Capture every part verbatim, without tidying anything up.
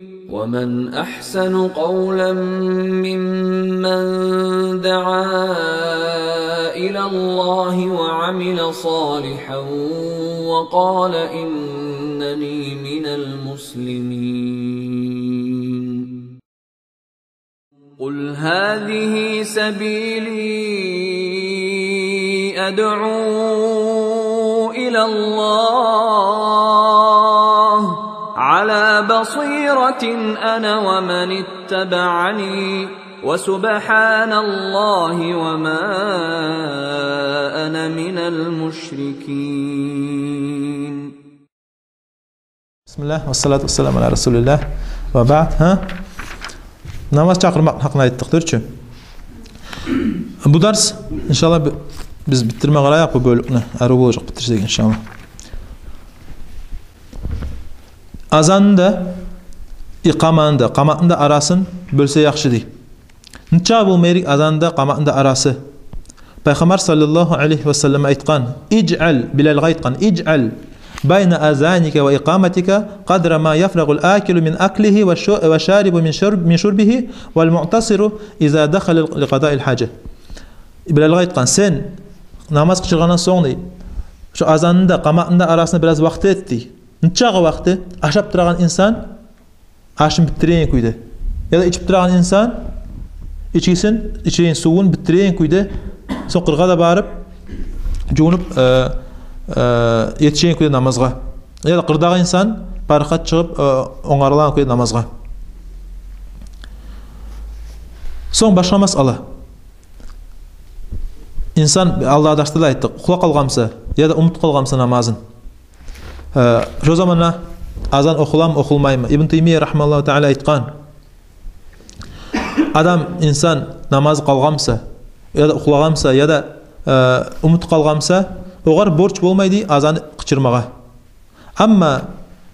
ومن أحسن قولا ممن دعا إلى الله وعمل صالحا وقال إنني من المسلمين. قل هذه سبيلي أدعو إلى الله على بصيرة أنا ومن اتبعني وسبحان الله وما أنا من المشركين. Бисмиллагь, вассалату вассаламу аля расулиллагь. Ва баъд, гьа? Намаз чакъырмакъ гьакъында айтдыкъ, дюр чю. Бу дарс, иншаллагь, би-, биз битдирме къарайыкъ бу бёлюкню. Арив болажакъ битдирсек, иншаллагь. Азанны да, икъаманы да, къаматны да арасын бёлсе яхшы дей. Нечакъы болма герек азанны да, къаматны да арасы? Пайхаммар саллаллагьу алайгьи ва саллам айтгъан, ижъал, Билалгъа айтгъан, ижъал байна азаника ва икъаматика къадра ма яфрагъул акилу мин акилигьи ва шу-, ва шарибу мин шурб-, мин шурбигьи вал муътасиру иза дахала ли къадаил гьажа. Билалгъа айтгъан, сен намаз къычыргъандан сонг дей, шо азанны да, къаматны да арасына бираз вакъти эт дей. Нечакъы вакъти? Ашап турагъан инсан ашын битдиреген кюйде. Яда ичип турагъан инсан ичгисин, ичеген сувун битдиреген кюйде, сонг къыргъа да барып, жувунуп, э, э, етишеген кюйде намазгъа. Яда къырдагъы инсан парахат чыгъып, э, онгарылагъан кюйде намазгъа. Сонг башгъа масъала. Инсан, алдагъы дарсда да айтдыкъ, ухлап къалгъан буса, яда унутуп къалгъан буса намазын. Э, шо заманда азан охуламы, охулмаймы? Ибн Таймия рагьимагьуллагьу таала айтгъан, адам, инсан намазы къалгъан буса, яда ухлагъан буса, яда, э, унутуп къалгъан буса, огъар борч болмай дей азан къычырмагъа. Амма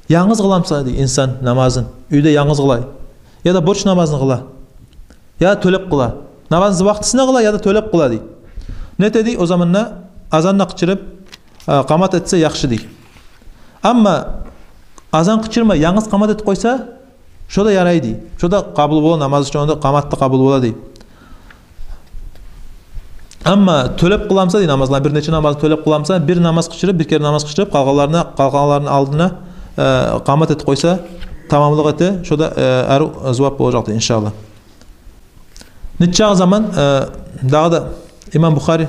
янгыз къыла буса дей инсан намазын, уьйде янгыз къыла, яда борч намазын къыла, яда тёлеп къыла. Намазны вакътисине къыла, яда тёлеп къыла дей. Не эте дей, о заманда азан да къычырып, э, къамат этсе яхшы дей. Амма азан къычырмай, янгыз къамат этип къойса, шо да ярай дей. Шо да къабул бола, намаз учун да къамат да къабул бола дей. Амма тёлеп къыла буса дей намазланы, бир нече намазны тёлеп къыла буса, бир намаз къычырып, бир керен намаз къычырып, къалгъанларына, къалгъанларыны алдына, э, къамат этип къойса, тамамлыкъ эте, шо да, э, арив зувап болажакъ дей, иншаллагь. Нечакъы заман, э, дагъы да имам Бухари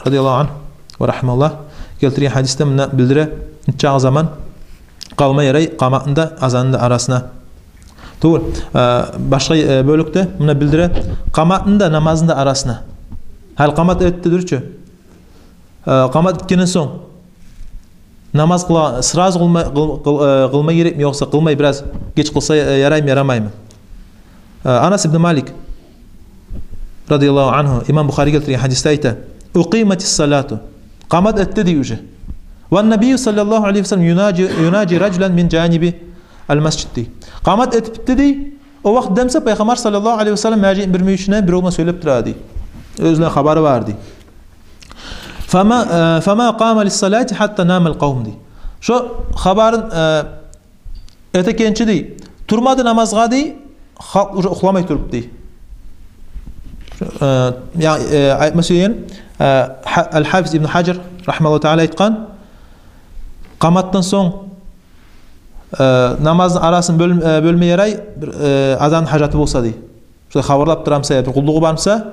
радияллагьу ангьу ва рагьимагьуллагь гелтирген гьадисде мунда билдире, нечакъы заман къалма ярай къаматны да, азанны да арасына. Тюгюл, э, башгъа, э, бёлюкде мунда билдире, къаматны да, намазны да арасына. Гьали къамат этди дюр чю. Э, къамат этгенден сонг намаз къыла, сразу къылма, къыл-, къыл-, э, къылма герекми, ёкъса къылмай бираз геч къылса, э, яраймы, ярамаймы? Э, Анас ибн Малик радияллагьу ангьу, имам Бухари гелтирген гьадисде айта, «Укъиматис салату». Къамат этди дей уже. «Ван набийю саллаллагьу алайгьи ва саллам юнажи, юнажи ражулан мин жанибил масжид» дей. Къамат этип битди дей. О вакътиде буса Пайхаммар саллаллагьу алайгьи ва саллам межитни бир мюйюшюнден бирев булан сёйлеп тура дей. Оьзюнде хабары бар дей. «Фама, э, фама къама лис салати хатта намал къавм» дей. Шо хабарын, э, эте экенчи дей, турмады намазгъа дей, халкъ уже ухламай туруп дей. Э, я, э, айтма сюеген, э, Гьа-, Аль-Гьафиз ибн Гьажар рагьимагьуллагьу таала айтгъан, къаматдан сонг, э, намазны арасын бёл-, э, бёлме ярай, бир, э, адамны гьажаты болса дей. Шолай хабарлап тура буса, бир къуллугъу бар буса,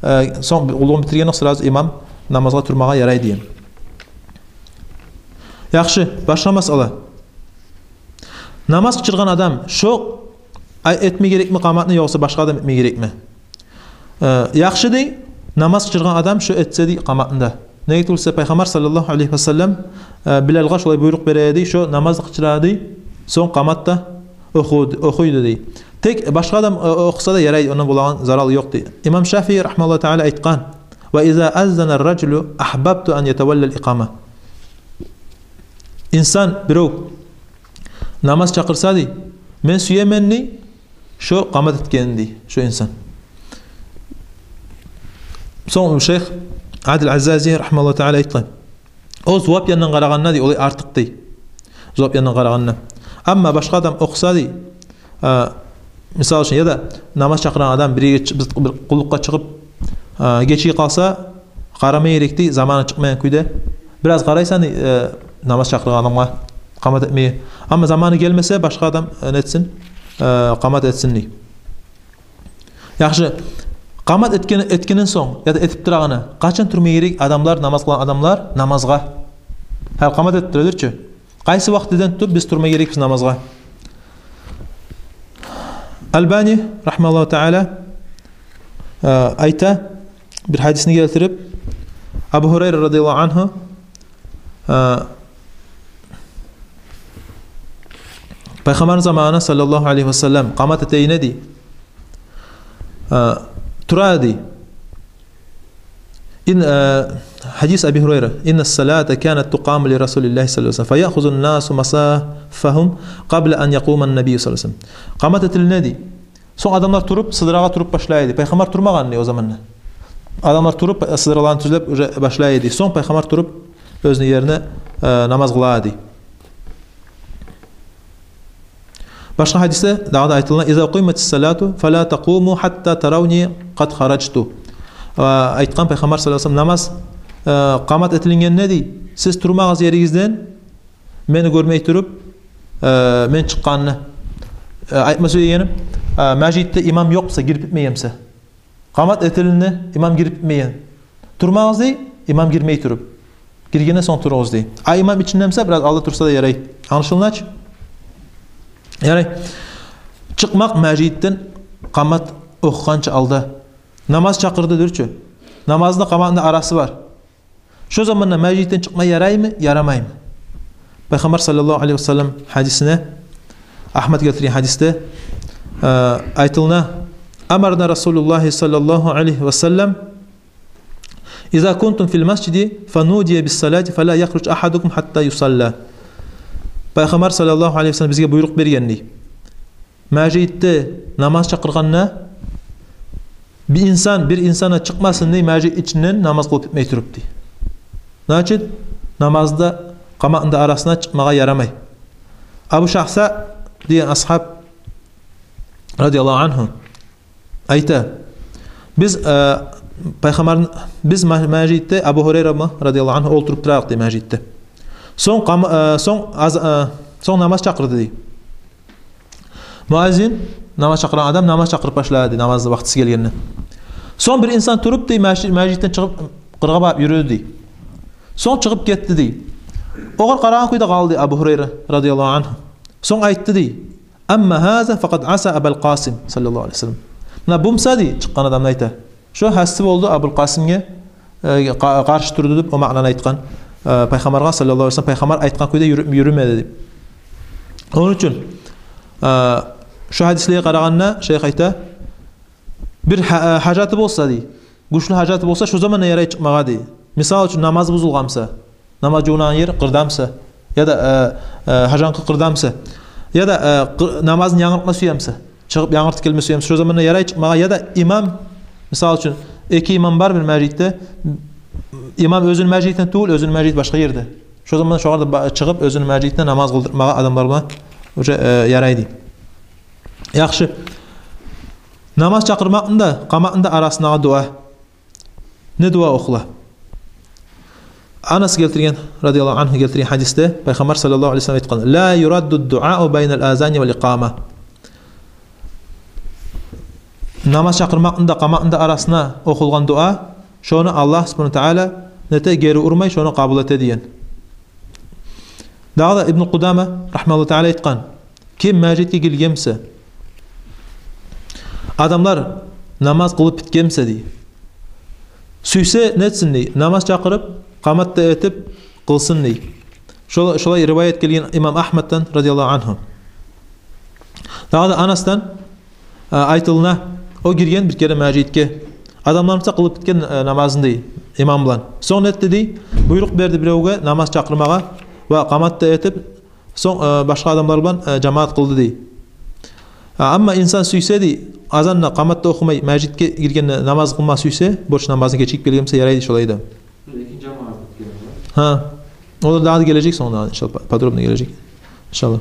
э, сонг къуллугъун битиргендокъ сразу имам намазгъа турмагъа ярай деген. Яхшы, башгъа масъала. Намаз къычыргъан адам шо, ай, этме герекми къаматны, ёкъса башгъа адам этме герекми? Э, яхшы дей, намаз къычыргъан адам шо этсе дей къаматны да. Неге тюгюл буса, Пайхаммар саллаллагьу алайгьи ва саллам, э, Билалгъа шолай буйрукъ бере дей, шо намаз къычыра дей, сонг къамат да оху-, охуй дей. Тек башгъа адам, э, охуса да ярай, ондан болагъан зарал ёкъ дей. Имам Шафии рагьимагьуллагьу таала айтгъан, «Ва иза аззана ражулу агьбабту ан ятаваллал икъама». Инсан, бирев намаз чакъырса дей, мен сюемен дей, шо къамат этгенин дей, шо инсан. Сонг шейх Адил Аззази рагьимагьуллагьу таала айтгъан, о зувап янындан къарагъанда дей, олай артыкъ дей. Зувап янындан къарагъанда. Амма башгъа адам охуса дей, Э, мисал учун, яда намаз чакъырагъан адам бир ерге чы-, бир, бир къуллукъгъа чыгъып, э, гечиге къалса, къарама герек дей заманы чыкъмайгъан кюйде. Бираз къарайсан, э, намаз чакъыргъан адамгъа къамат этмеге. Амма заманы гелмесе, башгъа адам, э, нетсин, э, къамат этсин дей. Яхшы, къамат этген, этгенден сонг, яда этип турагъаны, къачан турма герек адамлар, намаз къылагъан адамлар намазгъа? Гьали къамат этип тура дюр чю. Къайсы вакътиден тутуп биз турма герекбиз намазгъа? Албани, рахимагьуллагьу таала, э, айта, бир гьадисни гелтирип, Абу Гьурайра, радияллагьу ангьу, э, Пайхаммар заманына, саллаллагьу алайгьи ва саллам, къамат этегенде дей, э, тура дей. Ин, э, гьадис Аби Гьурайра: «Инна ссалата канат тукъаму ли Расулиллагьи саллаллагьу алайгьи ва саллам, фаяхузу ннасу масафагьум къабла ан якъума ннабийю саллаллагьу алайгьи ва саллам». Къамат этилине дей. Сонг адамлар туруп, сыдырагъа туруп башлай эди. Пайхаммар турмагъан дей о заманда. Адамлар туруп, э, сыдыраларын тюзлеп уже башлай эди. Сонг пайхаммар туруп, оьзюню ерине, э, намаз къыла дей. Башгъа гьадисде дагъы да айтылына: «Иза къуйматис салату, фала такъуму хатта таравни къад хараджту». Э, айтгъан Пайхаммар, саллаллагьу алайгьи ва саллам: «Намаз, э, къамат этилгенде дей, сиз турмагъыз еригизден, мени гёрмей туруп, э, мен чыкъгъанны». Э, айтма сюегеним, э, межитде имам ёкъ буса, гирип битмеген буса. Къамат этилине, имам гирип битмеген. Турмагъыз дей, имам гирмей туруп. Гиргенден сонг туругъуз дей. А имам ичинде буса, бираз алда турса да ярай. Англашылдымы чы? Ярай. Чыкъмакъ межитден къамат охугъанча алда. Намаз чакъырды дюр чю. Намазны къаматны арасы бар. Шо заманда межитден чыкъма яраймы, ярамаймы? Пайхаммар, саллаллагьу алайгьи ва саллам, гьадисине, Агьмад гелтирген гьадисде, э, айтылына: «Амарана Расулуллагьи саллаллагьу алайгьи ва саллам: иза кунтум фил масджиди фанудия бис салати, фала яхрудж ахадукум хатта юсалла». Пайхаммар, саллаллагьу алайгьи ва саллам, бизге буйрукъ берген дей. Межитде намаз чакъыргъанда, бир инсан, бир инсан да чыкъмасын дей межит ичинден намаз къылып битмей туруп дей. Значит, намазда, къаматны да арасына чыкъмагъа ярамай. Абу Шагьса деген асгьаб, радияллагьу ангьу, айта: «Биз, э, пайхаммарны, биз ма-, межитде Абу Гьурайраны, радияллагьу ангьу, олтуруп тура эдик дей межитде. Сонг къам-, э, сонг аз-, э, сонг намаз чакъырды дей. Муаззин, намаз чакъырагъан адам намаз чакъырып башлады дей, намазны вакътиси гелгенде. Сонг бир инсан туруп дей, межи-, межитден чыгъып, къыргъа багъып юрюдю дей. Сонг чыгъып гетди дей. Огъар къарагъан кюйде къалды Абу Гьурайра, радияллагьу ангьу. Сонг айтды дей: амма гьаза факъад аса Абал Къасим, саллаллагьу алайгьи ва саллам». Муна бу буса дей, чыкъгъан адам айта, шо гьасси болду Абул Къасимге, э, къа-, къаршы турду деп о маънаны айтгъан, э, пайхаммаргъа, саллаллагьу алайгьи ва саллам, пайхаммар айтгъан кюйде юрю-, юрюмеди деп. Ону учун, э, шо гьадислеге къарагъанда, шайх айта, бир гьа-, э, гьажаты болса дей, гючлю гьажаты болса, шо заманда ярай чыкъмагъа дей. Мисал учун, намаз бузулгъан буса, намаз жувунагъан ер къырда буса, яда, э, э, гьажанкъы къырда буса, яда, э, къы-, намазын янгыртма сюе буса, чыгъып янгыртып гелме сюе буса, шо заманда ярай чыкъмагъа. Яда имам, мисал учун, эки имам бар бир межитде, имам оьзюню межитинде тюгюл, оьзюню межити башгъа ерде. Шо заманда шогъар да ба-, чыгъып оьзюню межитинде намаз къылдыртмагъа адамлар булан уже, э, ярай дей. Яхшы. Намаз чакъырмакъны да, къаматны да арасындагъы дуа. Не дуа охула? Анас гелтирген, радияллагьу ангьу гелтирген гьадисде, пайхаммар, саллаллагьу алайгьи ва саллам, айтгъан: «Ла юрадду дуау байнал азани вал икъама». Намаз чакъырмакъны да, къаматны да арасына охулгъан дуа, шону Аллагь субгьанагьу ва таала нете, гери урмай, шону къабул эте деген. Дагъы да Ибну Къудама, рахимагьуллагьу таала, айтгъан: ким межитге гирген буса, адамлар намаз къылып битген буса дей, сюйсе нетсин дей, намаз чакъырып, къамат да этип къылсын дей. Шола-, шолай риваят гелген имам Агьмаддан, радияллагьу ангьу. Дагъы да Анасдан, э, айтылына, о гирген бир керен межитге. Адамлар буса къылып битген, э, намазын дей, имам булан. Сонг нетди дей, буйрукъ берди биревге намаз чакъырмагъа ва къамат да этип, сонг, э, башгъа адамлар булан, э, жамаат къылды дей. А, амма инсан сюйсе дей, азан да, къамат да охумай, межитге гиргенде намаз къылма сюйсе, борч намазын гечигип гелген буса, ярайды шолай да. Экинчи жамаат битген, да? Гьа. О да дагъы гележек сонг дагъы, иншаллагь, по-, подробно гележек. Иншаллагь.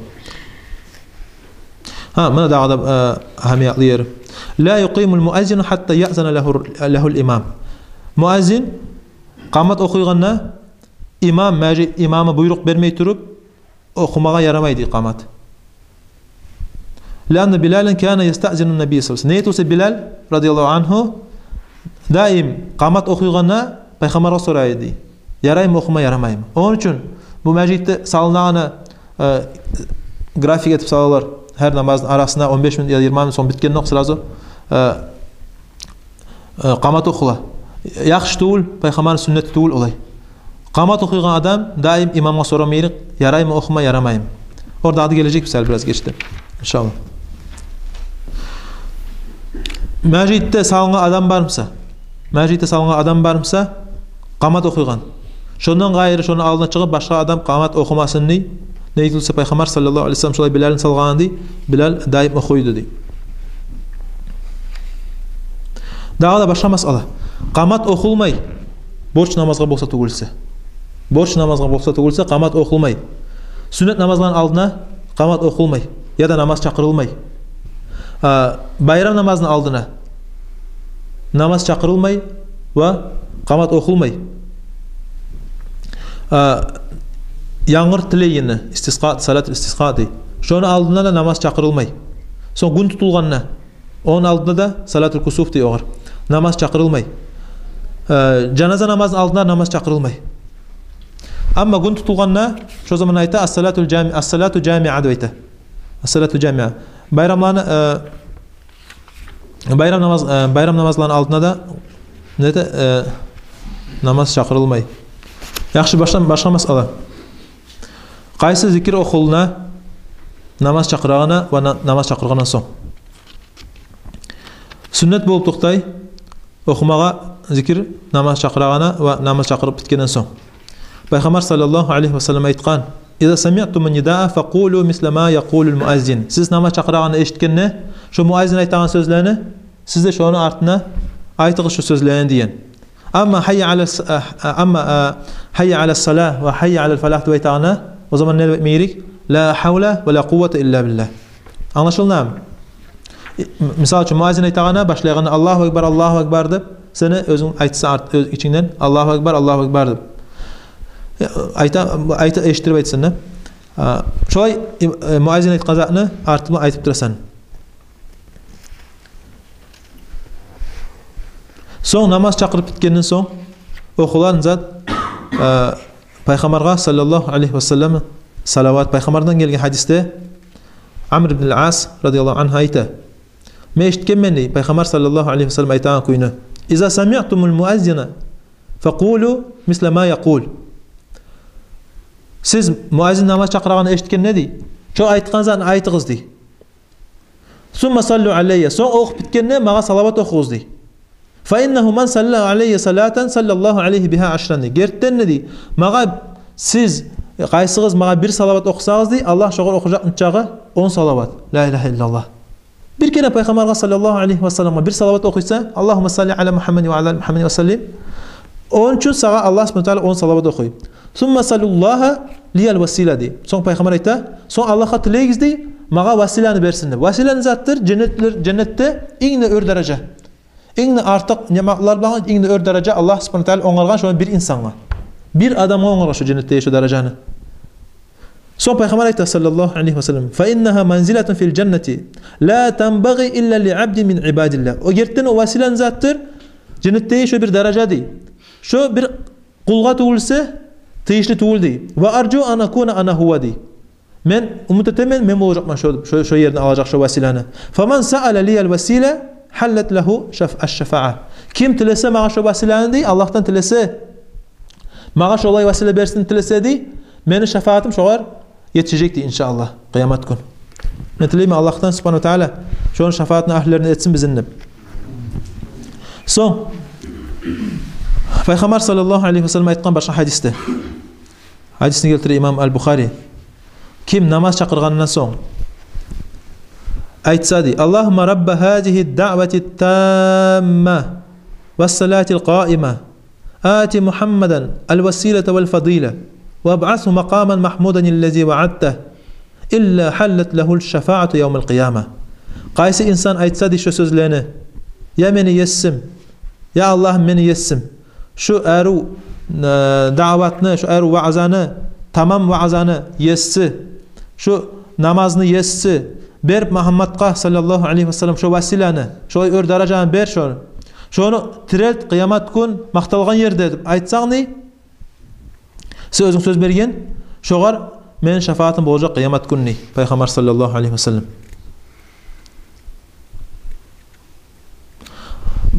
Гьа, муна дагъы да, э, агьамиятлы ери. «Ла юкъимул муаззину гьатта яъзана лагьу, лагьул имам». Муаззин къамат охуйгъанда, имам, межит имамы буйрукъ бермей туруп, охумагъа ярамай дей къамат. «Лианна Билалан кана ястаъзину ннабий саллаллагьу алайгьи ва саллам». Неге тюгюл буса, Билал, радияллагьу ангьу, даим къамат охуйгъанда Пайхаммаргъа сорай эди: «Яраймы охума, ярамаймы?» Ону учун бу межитде салынагъаны, э, график этип салалар. Гьар намазны арасына он беш минут я йигирма минут, сонг битгендокъ сразу, э, э, къамат охула. Яхшы тюгюл, Пайхаммарны сюннети тюгюл олай. Къамат охуйгъан адам даим имамгъа сорама герек: «Яраймы охума, ярамаймы?» Ордагъы да гележек бизге бираз гечде, иншаллагь. Межитде салынгъан адам бар буса, межитде салынгъан адам бар буса, къамат охуйгъан, шондан къайры шону алдына чыгъып башгъа адам къамат охумасын дей. Неге тюгюл буса, Пайхаммар саллаллагьу алайгьи ва саллам шолай Билалны салгъанын дей, Билал даим охуй эди дей. Дагъы да башгъа масъала. Къамат охулмай борч намазгъа болса тюгюл буса. Борч намазгъа болса тюгюл буса, къамат охулмай. Сюннет намазланы алдына къамат охулмай, яда намаз чакъырылмай. А, байрам намазны алдына намаз чакъырылмай ва къамат охулмай. А, янгур тилегени, истискъа, салат истискъа дей, шону алдына да намаз чакъырылмай. Сонг гюн тутулгъанда, ону алдына да, салатул кусуф дей огъар, намаз чакъырылмай. Э, жаназа намазны алдына намаз чакъырылмай. Амма гюн тутулгъанда, шо заман айта: «Ас-салатул жами-, ас-салату жамиа», — деп айта. «Ас-салату жамиа». Байрамланы, э, байрам намаз, э, байрам намазланы алдына да, не де, э, намаз чакъырылмай. Яхшы, башгъа, башгъа масъала. Къайсы зикир охулуна намаз чакъырагъанда ва на-, намаз чакъыргъандан сонг? Сюннет болуп токътай охумагъа зикир намаз чакъырагъанда ва намаз чакъырып битгенден сонг. Пайхаммар саллаллагьу алайгьи ва саллам айтгъан: «Иза самиътумун нидаа факъулу мисла ма якъулул муаззин». Сиз намаз чакъырагъанны эшитгенде, шо муаззин айтагъан сёзлени, сиз де шону артына айтыгъыз шо сёзлени деген. Амма «гьаййа алас-, а, а, амма, а, гьаййа алас-салагь» ва «гьаййа алал фалагь» деп айтагъанда, о заман не деп айтма герек? «Ла гьавла ва ла къуввата илла биллагь». Англашылдымы? Э, м-, мисал учун, муаззин айтагъанда, башлайгъанда «Аллагьу акбар, Аллагьу акбар» деп, сен де оьзюнг айтса арт, оьз ичингден «Аллагьу акбар, Аллагьу акбар» деп. Э, айта, айта, эшитдирип айтсанг да. А, шолай, э, муаззин айтгъан затны артына айтып турасан. Сонг намаз чакъырып битгенден сонг охулагъан зат, э, Пайхаммаргъа саллаллагьу алайгьи ва саллам салават. Пайхаммардан гелген гьадисде Амр ибн ал-Ас радияллагьу ангьу айта: «Мен эшитгенмен, — дей, — Пайхаммар саллаллагьу алайгьи ва саллам айтагъан кюйню: иза самиътумул муаззина факъулу мисла ма якъул». Сиз муаззин намаз чакъырагъанны эшитгенде, — дей, — шо айтгъан затны айтыгъыз, — дей. «Сумма саллу алаййа», сонг охуп битгенде магъа салават охугъуз, дей. «Фа иннагьу ман салла алаййа салатан саллаллагьу алайгьи бигьа ашран», дей. Гертиден де, дей, магъа сиз, къайсыгъыз магъа бир салават охусагъыз, дей, Аллагь шогъар охужакъ нечакъы? Он салават. Ла илагьа иллаллагь. Бир керен Пайхаммаргъа саллаллагьу алайгьи ва салламгъа бир салават охуйса, «Аллагьумма салли ала Мухаммадин ва ала али Мухаммадин ва саллим», ону учун сагъа Аллагь субгьанагьу ва тааля он салават охуй. «Сумма саллуллагьа лиял васила», дей. Сонг Пайхаммар айта: «Сонг Аллагьгъа тилегиз, — дей, — магъа василаны берсин», деп. Васила не затдыр? Женнетлер, женнетде инг де оьр даража. Инг де артыкъ ниъматлар булан инг де оьр даража Аллагь субгьанагьу ва тааля онгаргъан шону бир инсангъа. Бир адамгъа онгаргъан шо женнетдеги шо даражаны. Сонг Пайхаммар айта саллаллагьу алайгьи ва саллам: «Фа иннагьа манзилатун фил жаннати ла танбагъи илла ли абдин мин ибадиллагь». О гертиден о васила не затдыр? Женнетдеги шо бир даража, дей. Шо бир къулгъа тюгюл эсе тийишли тюгюл, дей. «Ва аржу ан акуна ана гьува», дей. Мен умут этемен, мен болажакъман шо, шо, шо ерни алажакъ шо василаны. «Фаман саала лиял васила гьаллат лагьу шаф-, аш-шафаа». Ким тилесе магъа шо василаны, дей, Аллагьдан тилесе, магъа шолай васила берсин тилесе, дей, мени шафаатым шогъар етишежек, дей, иншааллагь, къыямат гюн. Мен тилеймен Аллагьдан субгьанагьу ва тааля шону шафаатыны агьлилеринден этсин бизин деп. Сонг Пайхаммар саллаллагьу алайгьи ва саллам айтгъан башгъа гьадисде. Гьадисни гелтире имам Ал-Бухари. Ким намаз чакъыргъандан сонг айтса, дей: «Аллагьумма рабба гьазигьи ддаъвати ттамма ва ссалати лкъаима, ати Мухаммадан алвасилата валфадила, ва абъасгьу макъаман махмудан аллази ваъадтагь, илла халлат лагьул шафаату явмал къияма. Къайсы инсан айтса дей шо сёзлени: «Я мени Есим, я Аллагьым, мени Есим, шу арив, э, даъватны, шу арив ваъзаны, тамам ваъзаны еси, шу намазны еси, бер Мугьаммадгъа саллаллагьу алайгьи ва саллам шо василаны, шолай оьр даражаны бер шону. Шону тирилт къыямат гюн макъталгъан ерде», — деп айтсанг дей, сен оьзюнг сёз берген, шогъар мени шафаатым болажакъ къыямат гюн дей Пайхаммар саллаллагьу алайгьи ва саллам.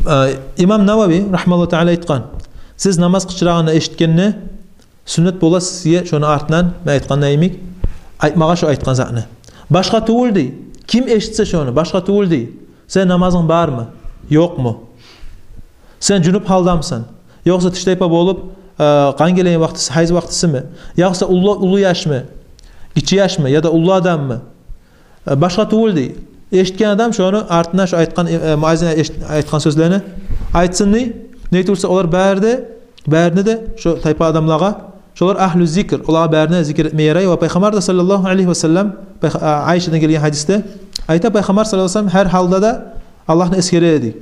Э, имам Навави рагьмаллагьу таала айтгъан: «Сиз намаз къычырагъанны эшитгенде, сюннет бола сизге шону артындан, мен айтгъан йимик, айтмагъа шо айтгъан затны. Башгъа тюгюл дей, ким эшитсе шону, башгъа тюгюл дей, сени намазынг бармы, ёкъму? Сен жунуп гьалдамысан? Ёкъса тиштайпа болуп, э, къан гелеген вакътиси, гьайз вакътисими? Ёкъса уллу, уллу яшмы, гиччи яшмы, яда уллу адаммы?» Э, башгъа тюгюл дей, эшитген адам шону артына шо айтгъан, э, муаззин эшит-, айтгъан сёзлени айтсын дей. Нетип турса, олар бары да, барына да, шо тайпа адамлагъа, шолар агьлу зикр, олагъа барына зикр этме ярай. Ва Пайхаммар да саллаллагьу алайгьи ва саллам, Пайх-, а, Айшадан гелген гьадисде айта, Пайхаммар саллаллагьу алайгьи ва саллам гьар гьалда да Аллагьны эсгере эди.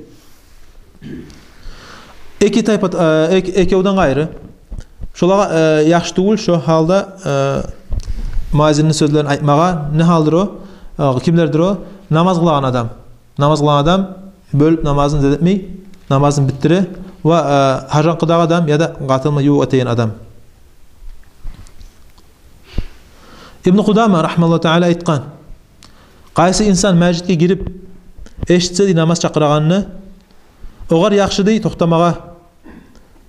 Эки тайпа, э, эк-, экевден къайры, шолагъа, э, яхшы тюгюл шо гьалда, э, муаззинни сёзлерин айтмагъа. Не гьалдыр о? Э, кимлердир о? Намаз къылагъан адам. Намаз къылагъан адам бёлюп намазын зат этмей, намазын битдире. Ва, э, гьажанкъыдагъы адам яда къатынына ювукъ этеген адам. Ибну Къудама рагьмаллагьу таала айтгъан: «Къайсы инсан межитге гирип, эшитсе дей намаз чакъырагъанны, огъар яхшы дей токътамагъа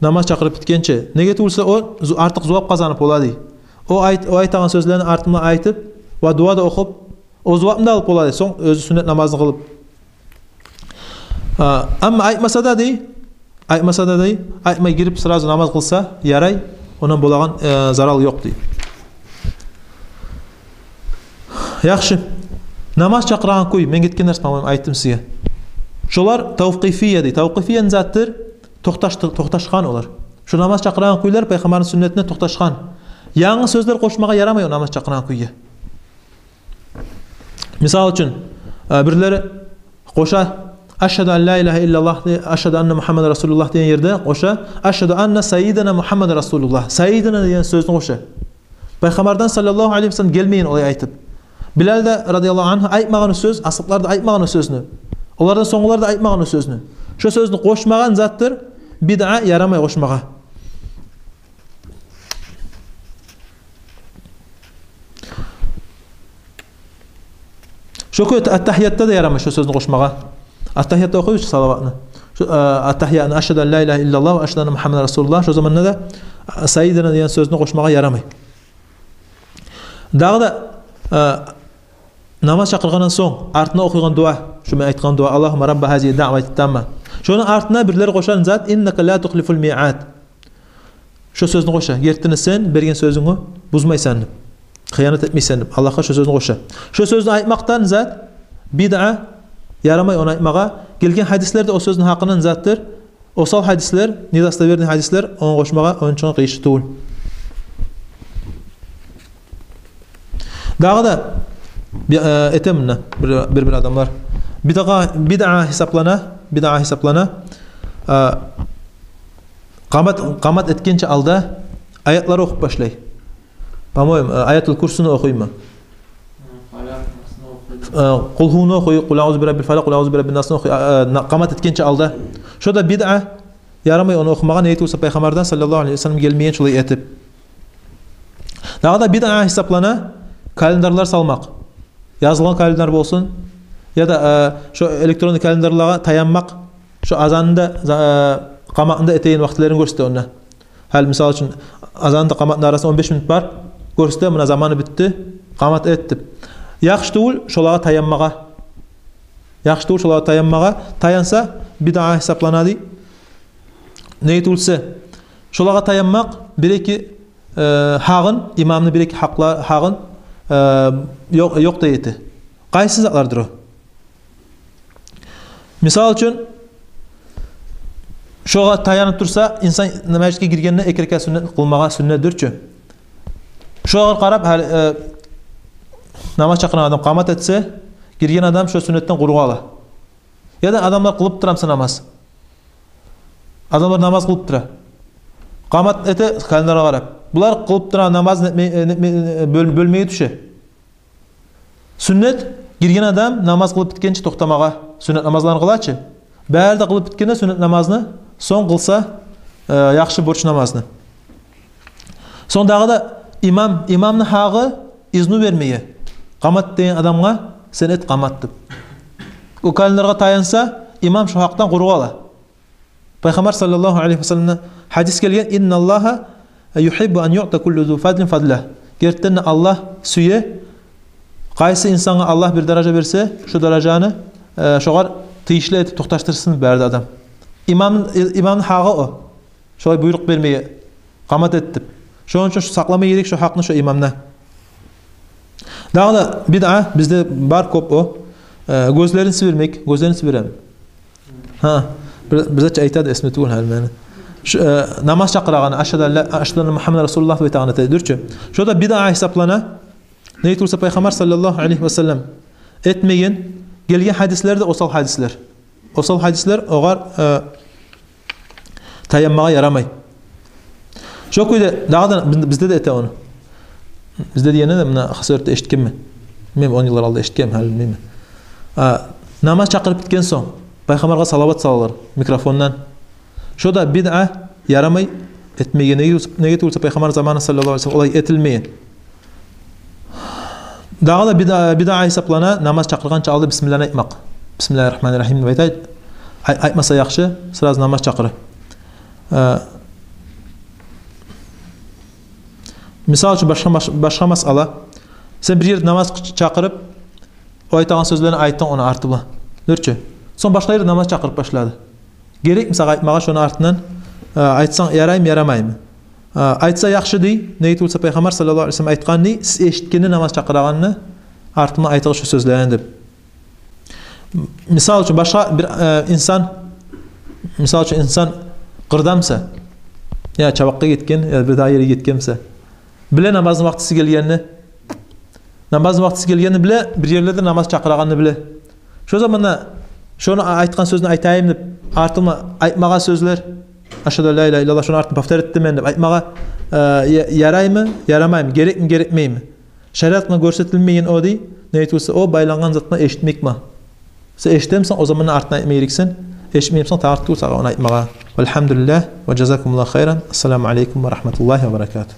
намаз чакъырып битгенче. Неге тюгюл буса, о зу-, артыкъ зувап къазанып бола дей. О айт-, о айтагъан сёзлени артындан айтып ва дуа да охуп, о зувапны да алып бола дей, сонг оьзю сюннет намазны къылып. А, амма айтмаса да дей, айтмаса да дей, айтмай гирип сразу намаз къылса ярай, ондан болагъан, э, зарал ёкъ», — дей. Яхшы. Намаз чакъырагъан кюй, мен гетген дарс, по-моему, айтдым сизге. Шолар тавкъифия дей. Тавкъифия не затдыр? Токъташды-, токъташгъан олар. Шо намаз чакъырагъан кюйлер Пайхаммарны сюннетине токъташгъан. Янгы сёзлер къошмагъа ярамай о намаз чакъырагъан кюйге. Мисал учун, э, бирлери къоша: «Ашгьаду ан ла илагьа иллаллагь», де-, «Ашгьаду анна Мугьаммадан расулуллагь» деген ерде къоша: «Ашгьаду анна сайидана Мугьаммадан расулуллагь». «Сайидана» деген сёзню къоша. Пайхаммардан саллаллагьу алайгьи ва саллам гелмеген олай айтып. Билал да, радияллагьу ангьу, айтмагъан о сёз, асгьаблар да айтмагъан о сёзню. Олардан сонггъулар да айтмагъан о сёзню. Шо сёзню къошмагъа не затдыр? Бидъа, ярамай къошмагъа. Шо кюйде аттагьиятда да ярамай шо сёзню къошмагъа. Аттагьиятда охуйбуз салаватны. Шо, э, аттагьиятны: «Ашгьаду ан ла илагьа иллаллагь ва ашгьаду анна Мугьаммадан расулуллагь». Шо заманда да, э, «сайидана» деген сёзню къошмагъа ярамай. Дагъы да, э, намаз чакъыргъандан сонг артына охуйгъан дуа, шо мен айтгъан дуа: «Аллагьумма рабба гьазигьи ддаъвати тамма». Шону артына бирлери къошагъан зат: «Иннака ла тухлифул миъад». Шо сёзню къоша: «Гертиден де сен берген сёзюнгню бузмайсан», — деп, «хыянат этмейсен», — деп, Аллагьгъа шо сёзню къоша. Шо сёзню айтмакъдан зат бидъа, ярамай ону айтмагъа. Гелген гьадислер де о сёзню гьакъындан затдыр. Осал гьадислер, недостоверный гьадислер, ону къошмагъа онча къыйышты тюгюл. Дагъы да би-, э, этеми муна бир, бир-бир адамлар. Бидъа, бидъа гьисаплана, бидъа гьисаплана. Э, къамат, къамат этгенче алда аятлар охуп башлай. По-моему, э, Аятул Курсуну охуйму? Э, Къулгьуну охуй, Къул аъузу би раббил фалакъ, Къул аъузу би раббин насны охуй, э, э, на-, къамат этгенче алда. Шо да бидъа, ярамай ону охумагъа, неге тюгюл буса Пайхаммардан саллаллагьу алайгьи ва саллам гелмеген шолай этип. Дагъы да бидъа гьисаплана календарлар салмакъ. Язылгъан календар болсун, яда, э, шо электронный календарлагъа таянмакъ, шо азанны да, за-, э, къаматны да этеген вакътилерин гёрсете онда. Гьали, мисал учун, азанны да къаматны арасында он беш минут бар, гёрсете, муна заманы битди, къамат эт деп. Яхшы тюгюл шолагъа таянмагъа. Яхшы тюгюл шолагъа таянмагъа. Таянса, бидъа гьисаплана дей. Неге тюгюл буса, шолагъа таянмакъ бир-эки, э, гьакъын, имамны бир-эки гьакъла-, гьакъын, э, ёкъ, ёкъ дей эте. Къайсы затлардыр о? Мисал учун, шогъар таянып турса, инсан межитге гиргенде эки ракаат сюннет къылмагъа сюннетдир чи. Шогъар къарап, гьали, э, Намаз чакъыргъан адам къамат этсе, гирген адам шо сюннетден къуру къала. Яда адамлар къылып тура буса намаз. Адамлар намаз къылып тура. Къамат эте календаргъа къарап. Булар къылып тура намаз нетме-, э, нетме-, э, бёл-, бёлмеге тюше. Сюннет гирген адам намаз къылып битгенче токътамагъа. Сюннет намазларын къылачы. Бары да къылып биткенде сюннет намазны, сонг къылса, э, яхшы борч намазны. Сонг дагъы да имам, имамны гьакъы изну бермеге. Къамат деген адамгъа сен эт къамат деп. О календаргъа таянса, имам шо гьакъдан къуру къала. Пайхаммар саллаллагьу алайгьи ва салламдан гьадис гелген: «Инналлагьа югьиббу ан юъта куллу зу фадлин фадла». Гертиден де Аллагь сюе, къайсы инсангъа Аллагь бир даража берсе, шо даражаны, э, шогъар тийишли этип токъташдырсын бары да адам. Имам, имамны гьакъы о. Шолай буйрукъ бермеге, къамат эт деп. Шону учун шу сакълама герек шо гьакъны шо имамдан. Дагъы да бидъа бизде бар кёп о. Э, гёзлерин сибирмек, гёзлерин сибиреми? Гьа, бир, бир зат айтады, эсимде тюгюл гьали мени. Шу, э, намаз чакъырагъаны, ашгьаду ан ла, ашгьаду анна Мугьаммадан расулуллагь деп айтагъаны этеди, дюрчю. Шо да бидъа гьисаплана. Неге тюгюл буса Пайхаммар саллаллагьу алайгьи ва саллам этмеген, гелген гьадислер де осал гьадислер. Осал гьадислер, огъар, э, таянмагъа ярамай. Шо кюйде дагъы да биз-, бизде де эте ону. Бизде дегенде де, муна Хасавюртда эшитгенмен. Мен он йыллар алда эшитгенмен, гьали билмеймен. А, намаз чакъырып битген сонг, Пайхаммаргъа салават салалар микрофондан. Шо да бидъа, ярамай, этмеген. Неге, неге тюгюл буса Пайхаммар заманы саллаллагьу алайгьи ва саллам олай этилмеген. Дагъы да бидъа, бидъа гьисаплана намаз чакъыргъанча алда бисмилланы айтмакъ. «Бисмиллагьи ррагьмани ррагьим» деп айтайыкъ. Ай-, айтмаса яхшы, сразу намаз чакъырып. Э, мисал учун, башгъа, баш-, башгъа масъала. Сен бир ерде намаз чакъырып, о айтагъан сёзлени айтдынг ону арты булан, дюрчю. Сонг башгъа ерде намаз чакъырып башлады. Герекми сагъа айтмагъа шону артындан, э, айтсанг яраймы, ярамаймы? Э, айтса яхшы дей, неге тюгюл буса Пайхаммар саллаллагьу алайгьи ва саллам айтгъан дей, сиз эшитгенде намаз чакъырагъанны артындан айтыгъыз шо сёзлени деп. Мисал учун, башгъа бир, э, инсан, мисал учун, инсан къырда буса, я чабакъгъа гетген, я бир дагъы ерге гетген буса, биле намазны вакътиси гелгенни. Намазны вакътиси гелгенни биле, бир ерлерде намаз чакъырагъанны биле. Шо заманда шону а-, айтгъан сёзню айтайым деп, артыма айтмагъа сёзлер, «Ашгьаду ан ла илагьа иллаллагь», шону артын повторить этемен мен деп айтмагъа, э, я-, яраймы, ярамаймы, герекми, герекмейми? Шариат булан гёрсетилмеген о дей, неге тюгюл буса о байлангъан зат булан эшитмек булан. Сен эшитемисен, о заманда артын айтма герексен, эшитмеймисен, тарыкъ тюгюл сагъа ону айтмагъа. Валгьамдулиллагь, ва жазакумуллагьу хайран. Ассаламу алайкум ва рагьматуллагьи ва баракатугь.